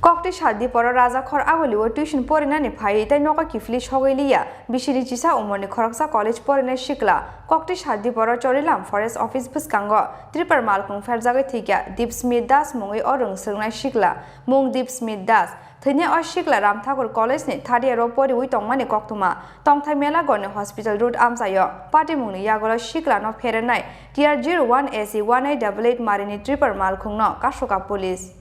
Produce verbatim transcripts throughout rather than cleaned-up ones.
Kokti sal diporo Rajakhor Agulio tuition porinani phaiwi tei nogo kiphilwi sogwi liya bisini chisa umorni khoroksa college porinai sikla. Kokti sal diporo Chorilam Forest Office bwskango Tripura malkhung pherjagwi thwikha Dipsmit Das mungwi o rwng swrwngnai sikla. Mung Dipsmit Das. Thwinai o sikla Ramthakur College ni third year o poriwi tongmani koktwma tongthai Melagorni Hospital Road amchaio patimungni yagulo siklano pherenai T R zero one A C one eight double eight marini Tripura malkhungno kasoka police.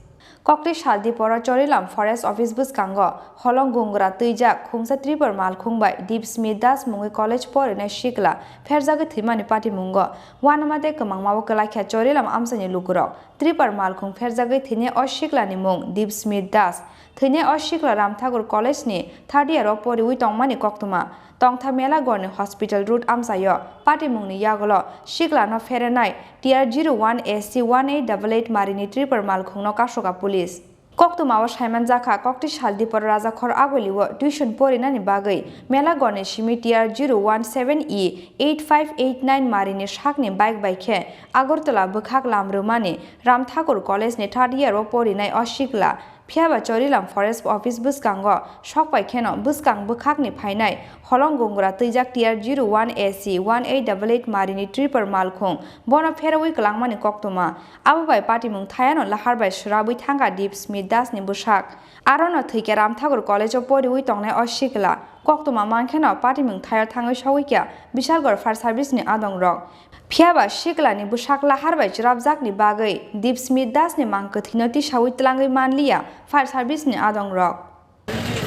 Kokti sal diporo Chorilam Forest Office bwskango holong gungra twijak khungsa Tripura malkhung bai Dipsmit Das mungwi college porinai sikla pherjagwi thwimani patimungo uanama tei kwmangmao kwlaikha Chorilam amchaini lukurok. Tripura malkhung pherjagwi thwinai o siklani mung Dipsmit Das. Thwinai o sikla Ramthakur College ni third year o poriwi tongmani koktwma tongthai Melagorni Hospital Road amchaio patimungni yagulo siklano pherenai T R zero one A C one eight double eight marini Tripura malkhungno kasoka police. Koktwmao saimanjakha, kokti sal diporo Rajakhor Agulio tuition porinani bagwi Melagorni simi T R zero one seven E eight five eight nine marini sakni bike bai khe Agartala bwkhak lam rwmani Ramthakur College ni third year o porinai o sikla. Phiyaba Chorilam Forest Office bwskango sokpai kheno bwskang bwkhakni phainai holong gungra twijak T R zero one A C one eight double eight marini Tripura malkhung bono pherwi kwlangmani koktwma. Abo bai patimung thayano lahar bai swrabwi thangkha Dipsmit Das ni bwsak. Arono thwikha Ramthakur College o poriwi tongnai o sikla. Koktwma mankheno patimung thaio thangwi sogwikha Bishalgarh Fire Service ni adongrok. Phiyaba siklani bwsak lahar bai chwrapjakni bagwi Dipsmit Das ni mang kwthwino tisawi tlangwi manliya Fire Service ni adongrok.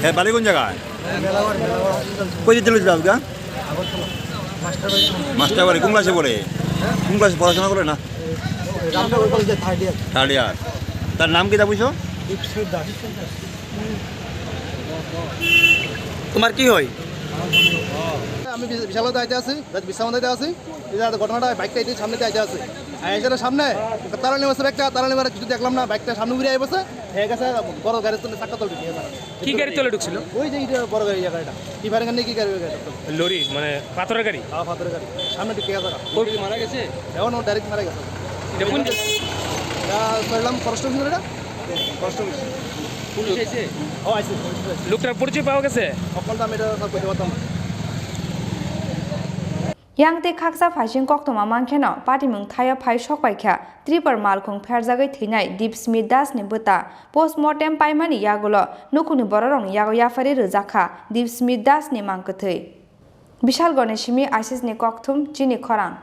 He, bali kun jaga? Koi jete loi jabga? Master bari, kun klase pore? Kun klase porashona kore na? Third year. Tar nam ki da bujo? Tomar ki hoi? আমি বিশালগড় যাইতে আছি, রাত বিশ্রাম দিতে আছি। এই যে ঘটনাটা বাইকটা এই সামনে যাইতে আছে। আর এছাড়া সামনে তারা নেমেছে একটা, তারা নেমেছে কিছু দেখলাম না, বাইকটা সামনে ঘুরে আইবছে। হয়ে গেছে বড় গাড়ির তলে চাক্কা তলে ঢুকে গেছে। কি গাড়ির তলে ঢুকছিল? ওই যে এটা বড় গাড়ি, ইয়ে গাড়িটা। কি ফায়ারিং নিয়ে কি গাড়ি, ওই গাড়িটা? লরি, মানে পাথরের গাড়ি? হ্যাঁ, পাথরের গাড়ি। সামনে ঢুকে গেছে। ওর কি মারা গেছে? এখন ও ডাইরেক্ট মারা গেছে। এটা কোন জায়গা? এটা চললাম ফরেস্ট অফিস এটা। Forest office. পুলিশ এসে? ও, আইসি, পুলিশ এসে। লোকটার পরিচয় পাওয়া গেছে? সকলটা আমি এটা সব করতে পারতাম না। Yang tei khaksa phaising koktwma mankheno patimung thaio phai sokpaikha Tripura malkhung pherjagwi thwinai Dipsmit Das ni bwta. Postmortem paimani yagulo nukhungni bororokni yago yapharwi rwjakha Dipsmit Das ni mang kwthwi. Bishalgarh ni simi Ashish ni kokthum chini khorang.